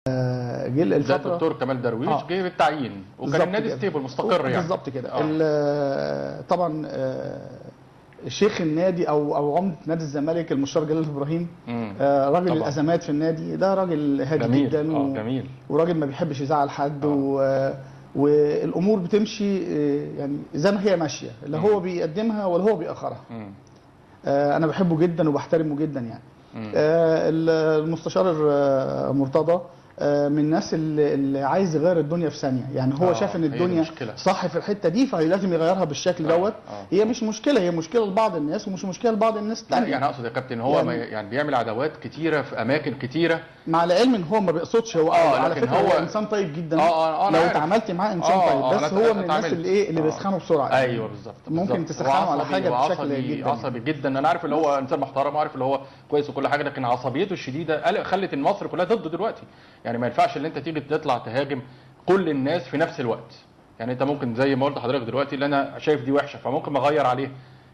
جه الفترة ده الدكتور كمال درويش جه بالتعيين، وكان النادي stable مستقر يعني. بالظبط كده. طبعا شيخ النادي او عمده نادي الزمالك المستشار جلال ابراهيم، راجل طبعا. الازمات في النادي ده راجل هادي جميل. جدا جميل، وراجل ما بيحبش يزعل حد والامور بتمشي يعني زي ما هي ماشية، لا هو بيقدمها ولا هو بيأخرها. انا بحبه جدا وبحترمه جدا يعني. المستشار مرتضى من الناس اللي عايز يغير الدنيا في ثانية، يعني هو شاف ان الدنيا صح في الحتة دي فلازم يغيرها بالشكل دوت. هي مش مشكلة، هي مشكلة لبعض الناس ومش مشكلة لبعض الناس الثانية. يعني اقصد يا كابتن هو يعني بيعمل عداوات كتيرة في اماكن كتيرة، مع العلم ان هو ما بيقصدش، هو على فكرة هو انسان طيب جدا. لو اتعاملت معاه انسان طيب، بس هو من الناس اللي ايه اللي بيسخنوا بسرعة. ايوه بالظبط، ممكن تسخنه على حاجة بشكل جدا عصبي جدا. انا عارف اللي هو انسان محترم، وعارف اللي هو كويس وكل حاجة، لكن عصبيته الشديدة خلت مصر كلها ضده دلوقتي. يعني ما ينفعش ان انت تيجي تطلع تهاجم كل الناس في نفس الوقت. يعني انت ممكن زي ما قلت لحضرتك دلوقتي اللي انا شايف دي وحشة فممكن اغير عليها،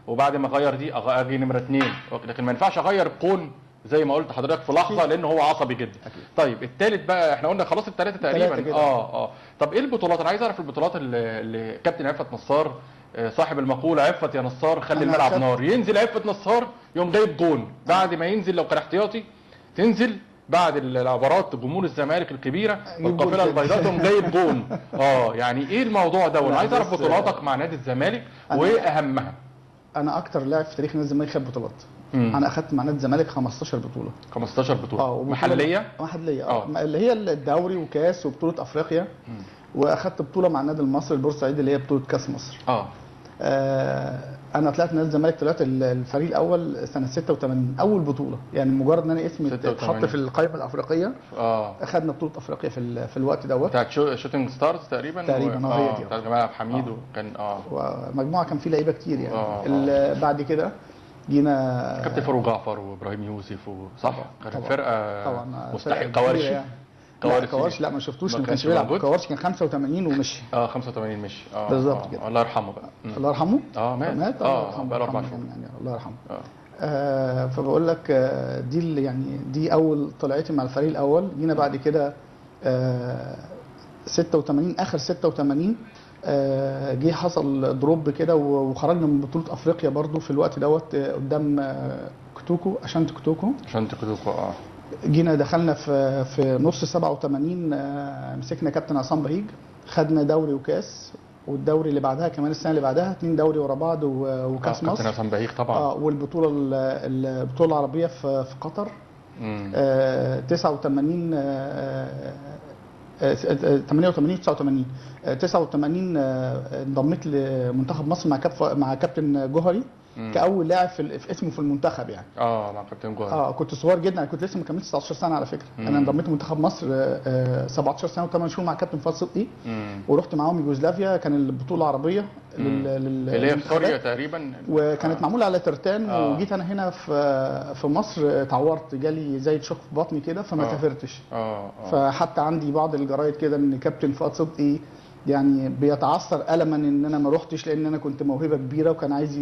وبعد ما اغير دي اجي نمره 2، لكن ما ينفعش اغير كون زي ما قلت لحضرتك في لحظة، لان هو عصبي جدا. أكيد. طيب الثالث بقى، احنا قلنا خلاص الثلاثة تقريبا. طب ايه البطولات؟ انا عايز اعرف البطولات اللي كابتن عفت نصار صاحب المقولة عفت يا نصار خلي الملعب نار، ينزل عفت نصار يقوم جايب جون، بعد ما ينزل لو كان احتياطي تنزل بعد العبارات جمهور الزمالك الكبيرة والقافله البيضاء تقوم جايب جون. يعني ايه الموضوع ده؟ وانا عايز اعرف بطولاتك مع نادي الزمالك وايه اهمها. انا اكتر لاعب في تاريخ نادي الزمالك خد بطولات. انا اخدت مع نادي الزمالك 15 بطوله. 15 بطوله محليه؟ محليه اللي هي الدوري وكاس وبطولة افريقيا. واخدت بطوله مع النادي المصري البورسعيدي اللي هي بطوله كاس مصر. انا طلعت نادي الزمالك، طلعت الفريق الاول سنة 86 اول بطوله، يعني مجرد ان انا اسمي اتحط في القائمة الافريقية. اخدنا بطوله افريقيا في الوقت دوت بتاعت شوتنج ستارز تقريبا. هي دي بتاعت جمال عبد الحميد. وكان ومجموعة كان في لعيبة كتير يعني. بعد كده جينا كابتن فاروق جعفر وابراهيم يوسف صح؟ كانت فرقه طبعا مستحيل. كوارشي يعني. كوارشي لا ما شفتوش، ما كانش بيلعب. كوارشي كان 85 ومشي. 85 مشي. بالظبط كده. الله يرحمه بقى. الله يرحمه. مات. بقى له 4 شهور يعني، الله يرحمه. فبقول لك دي اللي يعني دي اول طلعتي مع الفريق الاول. جينا بعد كده 86، اخر 86 جه حصل drop كده وخرجنا من بطوله افريقيا برضو في الوقت دوت قدام كتوكو، اشانتي كتوكو. اشانتي كتوكو. جينا دخلنا في نص 87، مسكنا كابتن عصام بهيج، خدنا دوري وكاس، والدوري اللي بعدها كمان السنة اللي بعدها 2 دوري ورا بعض وكاس مصر. كابتن عصام بهيج طبعا. والبطوله البطولة العربية في قطر. 89 88 89 89 انضميت لمنتخب مصر مع كابتن جوهري كأول لاعب في اسمه في المنتخب يعني. مع كابتن جوهري. كنت صغير جدا، انا كنت لسه ما كملتش 19 سنة على فكرة. انا انضميت لمنتخب مصر 17 سنة و8 شهور مع كابتن فؤاد صدقي، ورحت معاهم يوغوسلافيا، كان البطولة العربية اللي هي في سوريا تقريبا، وكانت معمولة على ترتان. وجيت انا هنا في مصر اتعورت، جالي زي shock في بطني كده فما سافرتش. فحتى عندي بعض الجرايد كده ان كابتن فؤاد صدقي يعني بيتعثر ألما ان انا ما روحتش، لان انا كنت موهبة كبيرة وكان عايز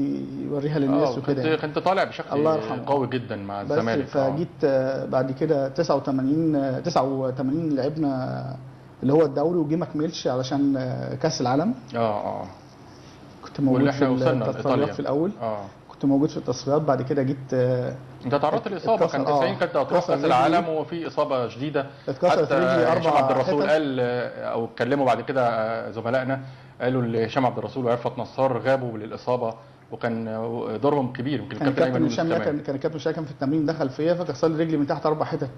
يوريها للناس وكده. يعني كنت طالع بشكل الله يرحمه قوي جدا مع الزمالك. فجيت بعد كده 89 لعبنا اللي هو الدوري، وجي ما كملش علشان كاس العالم. كنت موجود في التصفيات في الاول. كنت موجود في التصفيات، بعد كده جيت. انت تعرضت لاصابة كان 90، كانت هتروح كاس العالم وفي اصابه شديدة. اتكسرت رجلي 4 هشام عبد الرسول قال، او اتكلموا بعد كده زملائنا قالوا هشام عبد الرسول وعفت نصار غابوا للاصابة، وكان دورهم كبير. يمكن الكابتن ايمن هشام كان الكابتن هشام كان في التمرين دخل فيا فكسر لي رجلي من تحت 4 حتت،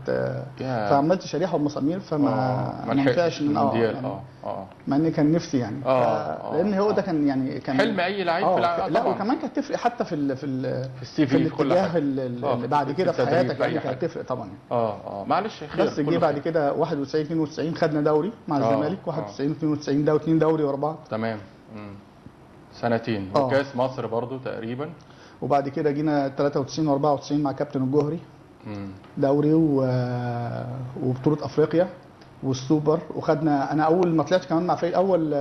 فعملت شريحة ومسامير فما نفعش من يعني. مع ان كان نفسي يعني. لان هو ده كان يعني كان حلم اي لعيب في العالم. لا وكمان كانت تفرق حتى في ال في ال في ال CV في الاتجاه اللي بعد كده في حياتك يعني، كانت تفرق طبعا يعني. معلش خير. بس جه بعد كده 91 92 خدنا دوري مع الزمالك. 91 92 ده 2 دوري ورا بعض. تمام. سنتين. وكاس مصر برضو تقريبا. وبعد كده جينا 93 و94 مع كابتن الجوهري، دوري وبطولة افريقيا والسوبر. وخدنا، انا اول ما طلعت كمان مع فريق اول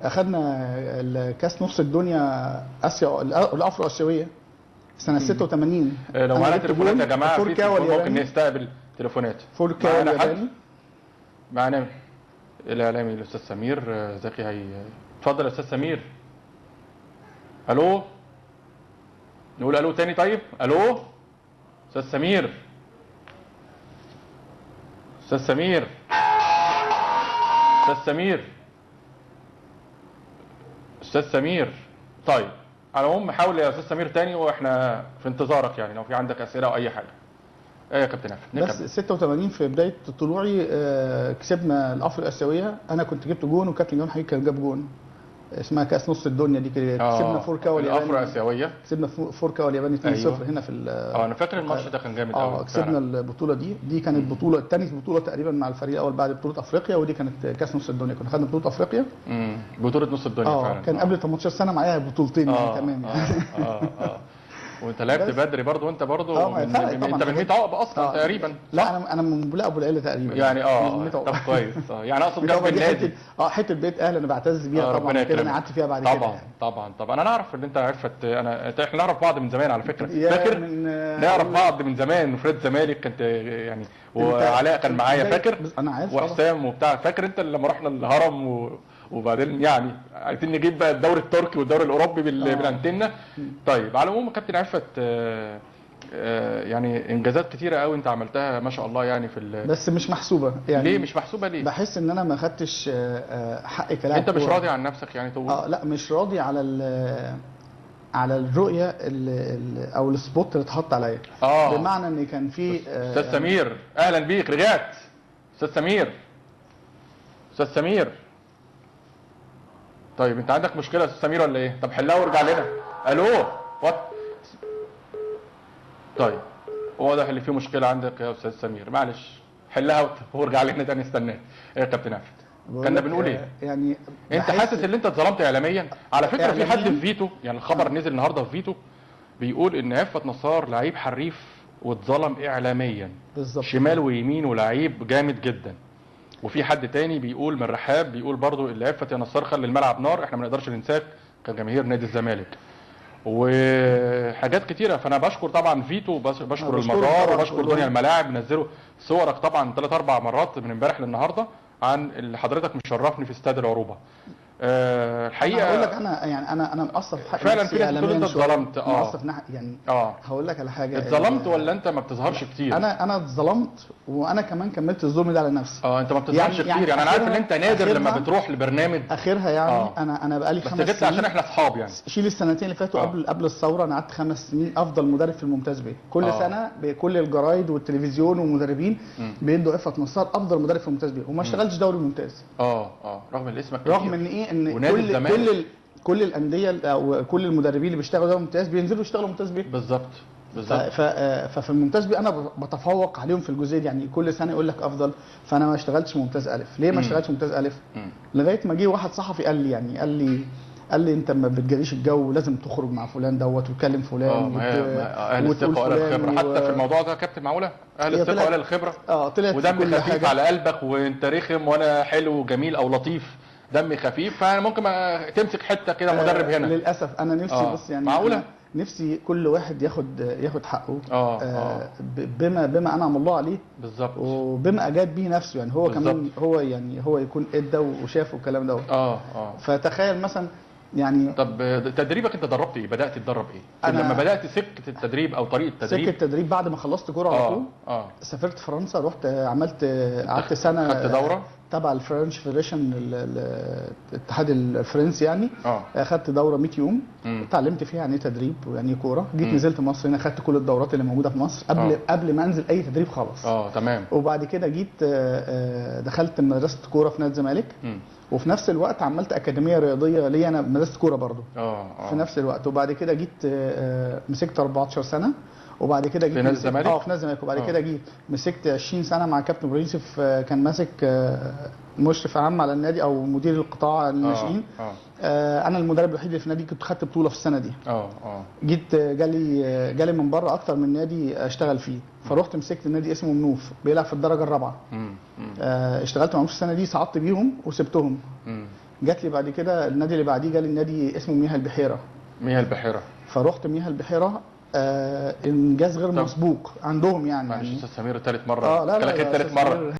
اخدنا الكاس نص الدنيا اسيا الافرو اسيوية سنة 86. لو معانا تليفونات يا جماعة في ممكن نستقبل تليفونات. فوركا والياباني. معانا الاعلامي الاستاذ سمير زكي. اتفضل يا استاذ سمير. الو، نقول الو تاني. طيب الو استاذ سمير، استاذ سمير، استاذ سمير، استاذ سمير. طيب على العموم حاول يا استاذ سمير تاني، واحنا في انتظارك يعني لو في عندك اسئلة او اي حاجة. ايه يا كابتن عفت؟ بس 86 في بداية طلوعي كسبنا الافريقيا الاسيوية، انا كنت جبت جون وكابتن جمال حقيقي كان جاب جون، اسمها كاس نص الدنيا دي. كسبنا فوركا واليابان، الافريقيا الاسيوية كسبنا فوركا واليابان 2-0. أيوة. هنا في انا فاكر الماتش ده كان جامد قوي. كسبنا البطولة دي كانت بطوله ثاني بطوله تقريبا مع الفريق الاول بعد بطوله افريقيا، ودي كانت كاس نص الدنيا، كنا خدنا بطوله افريقيا. بطوله نص الدنيا فعلا كان قبل 18 سنة معايا بطولتين يعني. تمام يعني. وانت لعبت بدري برضه، وانت برضه انت من 100 عقبه اصلا تقريبا. لا انا من بولاق ابو العيلة تقريبا يعني. طب كويس. يعني اقصد جنب النادي. حتة بيت اهل انا بعتز بيها طبعا كده، انا قعدت فيها بعد كده. طبعا طبعا طبعا. انا اعرف ان انت عرفت، احنا نعرف بعض من زمان على فكرة، فاكر؟ نعرف بعض من زمان، وفريد زمالك كنت يعني، وعلاء كان معايا فاكر؟ انا عارف، وحسام وبتاع. فاكر انت لما رحنا الهرم وبعدين يعني عايزين نجيب بقى الدوري التركي والدوري الاوروبي بالانتنه. طيب على العموم كابتن عفت، يعني انجازات كتيرة قوي انت عملتها ما شاء الله يعني في بس مش محسوبة يعني. ليه مش محسوبة؟ ليه؟ بحس ان انا ما خدتش حق كلاعب. انت مش راضي عن نفسك يعني تقول؟ لا مش راضي على الرؤية او ال spot اللي اتحط عليا. بمعنى ان كان في استاذ سمير اهلا بيك، رجعت استاذ سمير. استاذ سمير، طيب انت عندك مشكلة يا استاذ سمير ولا ايه؟ طب حلها وارجع لنا. الو what. طيب واضح اللي فيه مشكلة عندك يا استاذ سمير، معلش حلها وارجع لنا تاني، استناك. ايه يا كابتن عفت؟ كنا بنقول ايه؟ يعني انت حاسس ان انت اتظلمت اعلاميا؟ على فكرة في حد في فيتو، يعني الخبر نزل النهارده في فيتو بيقول ان عفت نصار لعيب حريف واتظلم اعلاميا. بالظبط، شمال ويمين ولعيب جامد جدا. وفي حد تاني بيقول من رحاب، بيقول برضو اللي عفت يا نصار خلي الملعب نار، احنا ما نقدرش ننساك كجماهير نادي الزمالك. وحاجات كتيرة. فانا بشكر طبعا فيتو، بشكر المدار، وبشكر دنيا الملاعب، نزلوا صورك طبعا 3-4 مرات من امبارح للنهاردة عن اللي حضرتك مشرفني في استاد العروبة. الحقيقة هقول لك انا يعني انا مقصر في حق فعلا. في ناس بتقول انت اتظلمت. مقصر في يعني هقول لك على حاجة. اتظلمت ولا انت ما بتظهرش كتير؟ انا اتظلمت، وانا كمان كملت الظلم ده على نفسي. انت ما بتظهرش كتير يعني. انا عارف ان انت نادر لما بتروح لبرنامج اخرها يعني. انا بقالي 5 سنين بس جبت عشان احنا اصحاب يعني. شيل السنتين اللي فاتوا قبل الثورة انا قعدت 5 سنين افضل مدرب في الممتاز بيه. كل سنة بكل الجرايد والتلفزيون والمدربين بيدوا عفت نصار افضل مدرب في الممتاز بيه، وما اشتغلتش دوري ممتاز. رغم الاسم، رغم ان ايه، ان كل الاندية او كل المدربين اللي بيشتغلوا دوري ممتاز بينزلوا يشتغلوا ممتاز بيه. بالظبط بالظبط. ففي الممتاز بيه انا بتفوق عليهم في الجزئية دي، يعني كل سنة يقول لك افضل، فانا ما اشتغلتش ممتاز الف. ليه ما اشتغلتش ممتاز الف؟ لغاية ما جه واحد صحفي قال لي يعني، قال لي انت ما بتجريش الجو، لازم تخرج مع فلان دوت وتكلم فلان اهل الثقة ولا الخبرة. حتى في الموضوع ده يا كابتن معقولة اهل الثقة ولا الخبرة. طلعت ودم خفيف على قلبك، وانت رخم وانا حلو وجميل او لطيف، دمي خفيف، فانا ممكن تمسك حتة كده مدرب هنا. للاسف انا نفسي بص يعني، معقولة نفسي كل واحد ياخد حقه بما انعم الله عليه. بالظبط، وبما اجاد به نفسه يعني. هو بالزبط. كمان هو يعني هو يكون ادى وشاف والكلام دوت. فتخيل مثلا يعني. طب تدريبك انت دربت ايه؟ بدات تدرب ايه؟ لما بدات سكة التدريب او طريقه التدريب؟ سكة التدريب بعد ما خلصت كورة على طول سافرت فرنسا، رحت عملت قعدت سنة، خدت دوره تبع ال French Federation، الاتحاد الفرنسي يعني. اخدت دوره 100 يوم، اتعلمت فيها يعني ايه تدريب ويعني ايه كورة. جيت نزلت مصر هنا، خدت كل الدورات اللي موجودة في مصر قبل ما انزل اي تدريب خالص. تمام. وبعد كده جيت دخلت مدرسه كورة في نادي الزمالك، وفي نفس الوقت عملت اكاديمية رياضية ليا انا، مدرسه كورة برضو في نفس الوقت. وبعد كده جيت مسكت 14 سنة، وبعد كده جيت في نادي الزمالك. في نادي الزمالك. وبعد كده جيت مسكت 20 سنة مع كابتن ابراهيم يوسف، كان ماسك مشرف عام على النادي او مدير القطاع الناشئين. انا المدرب الوحيد اللي في النادي كنت خدت بطوله في السنة دي. جيت جالي من بره اكتر من نادي اشتغل فيه، فروحت مسكت النادي اسمه منوف، بيلعب في الدرجة الرابعة. اشتغلت معاهم في السنة دي، صعدت بيهم وسبتهم. جات لي بعد كده النادي اللي بعديه، جالي النادي اسمه مياه البحيرة. مياه البحيرة. فروحت مياه البحيرة، انجاز غير مسبوق عندهم يعني. معلش استاذ سمير ثالث مرة. لا لا، ثالث مرة.